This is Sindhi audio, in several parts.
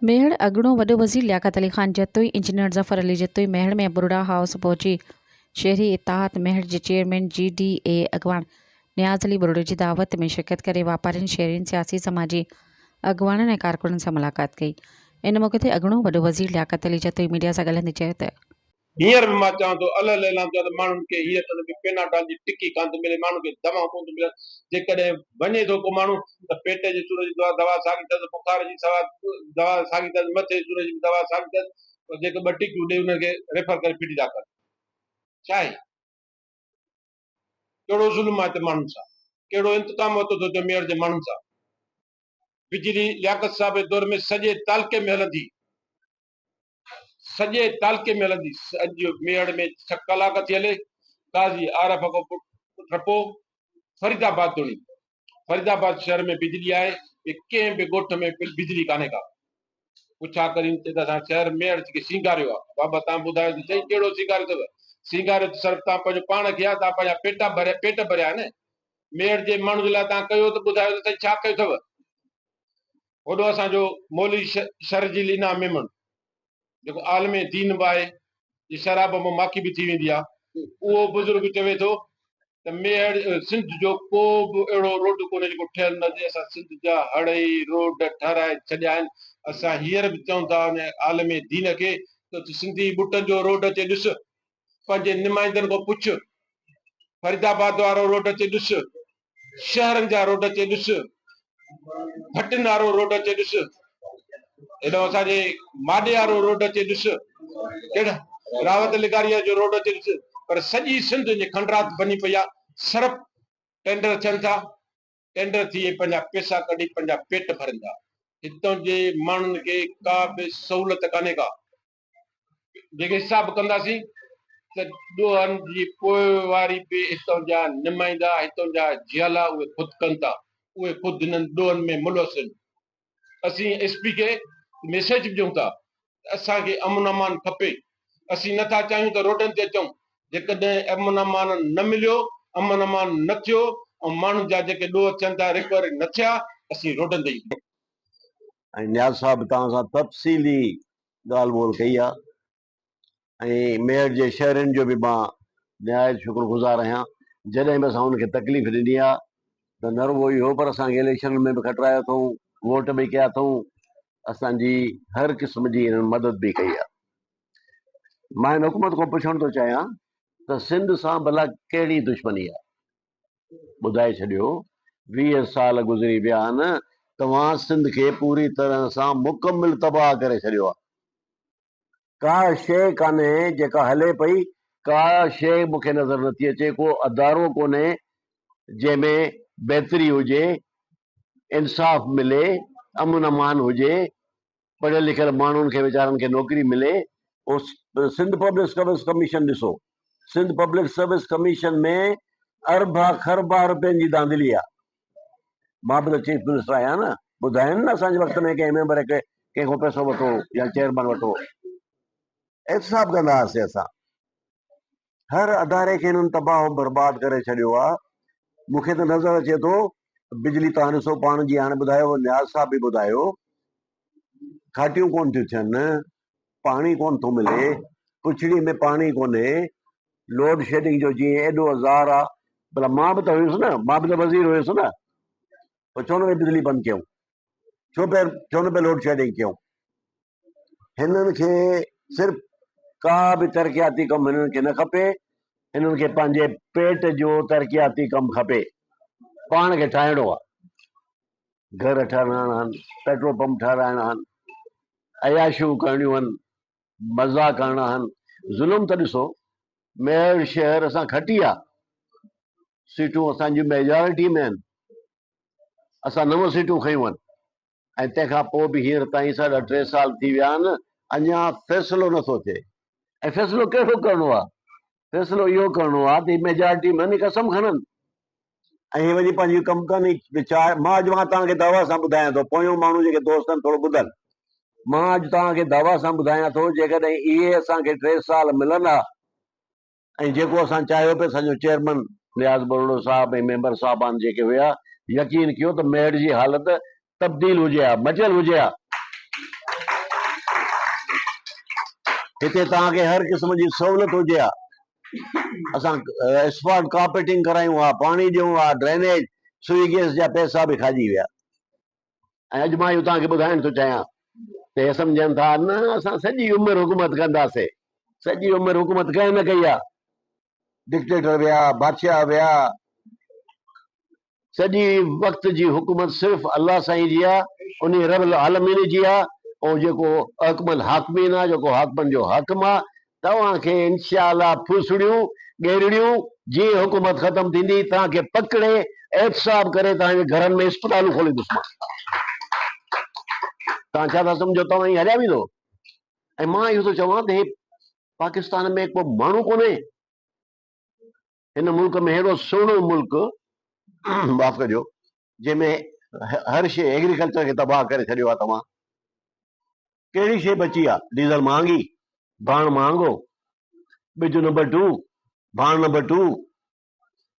ميهڙ، اڳوڻو وڏو وزير لياقت علي خان جتوئي، انجنيئر ظفر علي جتوئي ميهڙ ۾ ٻرڙا هائوس پهچي شهري اتحاد ميهڙ جي چيئرمين جي ڊي اي اڳواڻ نياز علي ٻرڙو جي دعوت ۾ شرڪت ڪري واپارين، شهرين، سياسي سماجي اڳواڻن ۽ ڪارڪنن سان ملاقات ڪئي. ان موقعي تي اڳوڻو وڏو وزير لياقت علي جتوئي ميڊيا سان ڳالهائيندي چيو ته. هينئر به مان چوان ٿو الل اعلان ٿيو آهي ته ماڻهن کي هينئر تائين به پيناڊال جي ٽڪي ڪانه ٿي ملي، ماڻهن کي دوائون ڪونه ٿيون ملن، جيڪڏهن وڃي ٿو ڪو ماڻهو ته پيٽ جي سور جي دوا دوا ساڳي اٿس، بخار جي سوا دوا ساڳي اٿس، مٿي جي سور جي به دوا ساڳي اٿس، پر جيڪي ٻه ٽڪيون ڏئي انهن کي ريفر ڪري ڦٽي ٿا ڪن. ڇا آهي؟ ڪهڙو ظلم آهي هتي ماڻهن سان؟ ڪهڙو انتقام ورتو ٿو اچي ميهڙ جي ماڻهن سان؟ بجلي لياقت صاحب جي دور ۾ سڄي تعلقي ۾ هلندي. سڄي تعلقي ۾ هلندي. اڄ ميهڙ ۾ ڇهه ڪلاڪ ٿي هلي. قاضي عارف کان ٺپو فريد آباد توڻي فريد آباد شهر ۾ بجلي آهي ٻي ڪنهن به ڳوٺ ۾ بجلي ڪانهي ڪا. پڇا ڪرين چي ته اسان شهر ميهڙ کي سينگاريو آهي. بابا تان ٻڌايو ته سهي ڪهڙو سينگاريو اٿو. سينگاريو ته صرف تان پنهنجو پاڻ کي آهي تان پنهنجا پيٽا ڀريا پيٽ ڀريا آهن. ميهڙ جي ماڻهن جي لاء تان ڪيو ته ٻڌايو ته سهي ڇا ڪيو اٿو. هوڏو اسان جو مولوي شرجيل انعام ميمڻ جيڪو عالم دين به آهي جي شراب مان ماکي به ٿي ويندي آهي اهو بزرگ چوي ٿو ته ميهڙ سنڌ جو ڪو به اهڙو روڊ ڪونهي جيڪو ٺهيل نه هجي اسان سنڌ جا هڙئي روڊ ٺهرائي ڇڏيا آهن اسان هينئر به چئون ٿا ان عالم دين کي ته سنڌي ٻٽن جو روڊ اچي ڏس پنهنجي نمائندن کان پڇ، فريد آباد وارو روڊ اچي ڏس، شهرن جا روڊ اچي ڏس، ڀٽن وارو روڊ اچي ڏس، هيڏانهن اسان جي ماڏي وارو روڊ اچي ڏس، ڪهڙا راوت لغاريء جو روڊ اچي ڏس، پر سڄي سنڌ جي کنڊرات بني پئي آهي، صرف ٽينڊر ٿين ٿا، ٽينڊر ٿي پنهنجا پئسا ڪڍي پنهنجا پيٽ ڀرين ٿا، هتان جي ماڻهن کي ڪا به سهولت ڪانهي ڪا. جيڪي حساب ڪنداسين ته ڏوهن جي پوئواري به هتان جا نمائندا، هتان جا جيالا اهي خود ڪن ٿا، اهي خود هنن ڏوهن ۾ ملوث آهن. اسين ايس پي کي ميسيج به ڏيون ٿا ته اسان کي امن امان کپي، اسين نه ٿا چاهيون ته روڊن تي اچون، جيڪڏهن امن امان نه مليو، امن امان نه ٿيو ۽ ماڻهن جا جيڪي ڏوهه ٿين ٿا رڪوري نه ٿيا، اسين روڊن تي اينداسين. ۽ نياز صاحب توهان سان تفصيلي ڳالهه ٻولهه ڪئي آهي ۽ ميهڙ جي شهرين جو به مان نهايت شڪر گذار آهيان جڏهن به اسان انهن کي تڪليف ڏني آهي ته نه رڳو اهو پر اسان کي اليڪشن ۾ به کٽرايو اٿئون ووٽ به ڪيا اٿئون اسان جي هر قسم جي انهن مدد به ڪئي آهي مان هن حڪومت کان پڇڻ ٿو چاهيان ته سنڌ سان ڀلا ڪهڙي دشمني آهي ٻڌائي ڇڏيو، 20 سال گذري ويا آهن، توهان سنڌ کي پوري طرح سان مڪمل تباهه ڪري ڇڏيو آهي. ڪا شيء ڪانهي جيڪا هلي پئي، ڪا شيء مون کي نظر نٿي اچي، ڪو ادارو ڪونهي جنهن ۾ بهتري هجي، انصاف ملي، امن امان هجي، پڙهيل لکيل ماڻهن کي ويچارن کي نوڪري ملي. سنڌ پبلڪ سروس ڪميشن ڏسو سنڌ پبلڪ سروس ڪميشن ۾ اربها خربها روپين جي ڌانڌلي آ. مان به ته چيف منسٽر آهيان نه ٻڌاين نه اسان جي وقت ۾ ڪنهن ميمبر کي ڪنهن کان پئسو وٺو يا چيئرمين وٺو. احتساب ڪندا هئاسين اسان. هر اداري کي هنن تباهه و برباد ڪري ڇڏيو آ. مون کي ته نظر اچي ٿو بجلي توهان ڏسو پاڻ جيئن هاڻي ٻڌايو نياز صاحب به ٻڌايو کاٽيون ڪونه ٿيون ٿين، پاڻي ڪونه ٿو ملي، پڇڙي ۾ پاڻي ڪونهي، لوڊ شيڊنگ جو جيئن ايڏو آزار آ، ڀلا مان به ته هيس نه، مان به ته وزير هيس نه، پوء ڇو نه پئي بجلي بند ڪيون، ڇو پئي ڇو نه پئي لوڊ شيڊنگ ڪيون؟ هنن کي صرف ڪا به ترقياتي ڪم هنن کي نه کپي، هنن کي پنهنجي پيٽ جو ترقياتي ڪم کپي، پاڻ کي ٺاهڻو آ. گهر ٺهرائڻا آهن، پيٽرول پمپ ٺهرائڻا آهن، عياشيون ڪرڻيون آهن، مزا ڪرڻا آهن، ظلم ته ڏسو ميهڙ شهر اسان کٽي آ، سيٽون اسان جون ميجارٽي ۾ آهن، اسان نو سيٽون کنيون آهن ۽ تنهن کان پوء به هينئر تائين ساڍا ٽي سال ٿي ويا آهن اڃا فيصلو نٿو ٿئي ۽ فيصلو ڪهڙو ڪرڻو آهي؟ فيصلو اهو ڪرڻو آهي ته هي ميجارٽي ۾ آهن هي قسم کڻن ۽ هي وڃي پنهنجي ڪم ڪن ڇا مان اڄ مان توهان کي دعويٰ سان ٻڌايان ٿو پويون ماڻهو جيڪي دوست آهن ٿورو ٻڌن مان اڄ توهان کي دعويٰ سان ٻڌايان ٿو جيڪڏهن اهي اسان کي ٽي سال ملندا ۽ جيڪو اسان چاهيو پئي اسان جو چيئرمن نياز ٻرڙو صاحب ۽ ميمبر صاحبان جيڪي هيا يقين ڪيو ته ميهڙ جي حالت تبديل هجي ها مٽيل هجي ها. هتي توهان کي هر قسم جي سهولت هجي ها، اسان اسفالٽ ڪارپيٽنگ ڪرايون ها، پاڻي ڏيون ها، ڊرينيج، سوئي گئس جا پئسا به کاڄي ويا. ۽ اڄ مان اهو توهان کي ٻڌائڻ ٿو چاهيان ته هي سمجهن ٿا نه اسان سڄي عمر حڪومت ڪنداسين، سڄي عمر حڪومت ڪنهن نه ڪئي آهي، ڊڪٽيٽر ويا، بادشاهه ويا، سڄي وقت جي حڪومت صرف الله سائين جي آ، انهي رب العالمين جي آ، ۽ جيڪو احڪم الحاڪمين آ، جيڪو حاڪمن جو حاڪم آ، توهان کي انشاء الله ڦوسڙيون، ڳيرڙيون، جيئن حڪومت ختم ٿيندي، توهان کي پڪڙي احتساب ڪري توهان جي گهرن ۾ اسپتالون کوليندس مان. توهان ڇا ٿا سمجهو توهان ائين هليا ويندو؟ ۽ مان اهو ٿو چوان ته هي پاڪستان ۾ ڪو ماڻهو ڪونهي؟ هن ملڪ ۾ ههڙو سهڻو ملڪ معاف ڪجو جنهن ۾ هر شيء ايگريڪلچر کي تباهه ڪري ڇڏيو آهي توهان ڪهڙي شيء بچي آهي ڊيزل مهانگي ڀاڻ مهانگو ٻج نمبر ٽو ڀاڻ نمبر ٽو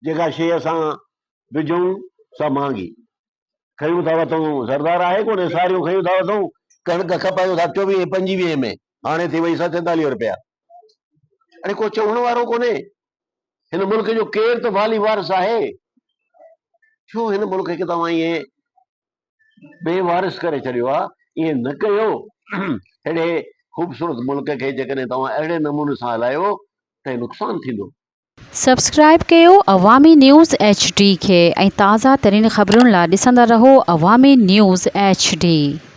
جيڪا شيء اسان وجهون سا مهانگي کيون ٿا وتون سردار آهي ڪونهي ساريون کيون ٿا وتون ڪڻڪ کپايون ٿا چوويهه پنجويهه ۾ هاڻي ٿي وئي سا 47 روپيا اڙي ڪو چوڻ وارو ڪونهي هن ملڪ جو ڪير ته والي وارث آهي ڇو هن ملڪ کي توهان ائين بي وارث ڪري ڇڏيو آهي ائين نه ڪيو اهڙي خوبصورت ملڪ کي جيڪڏهن توهان اهڙي نموني سان هلايو ته نقصان ٿيندو. سبسڪرائيب ڪيو عوامي نيوز ايڇ ڊي کي ۽ تازه ترين خبرن لا ڏسندا رهو عوامي نيوز ايڇ ڊي.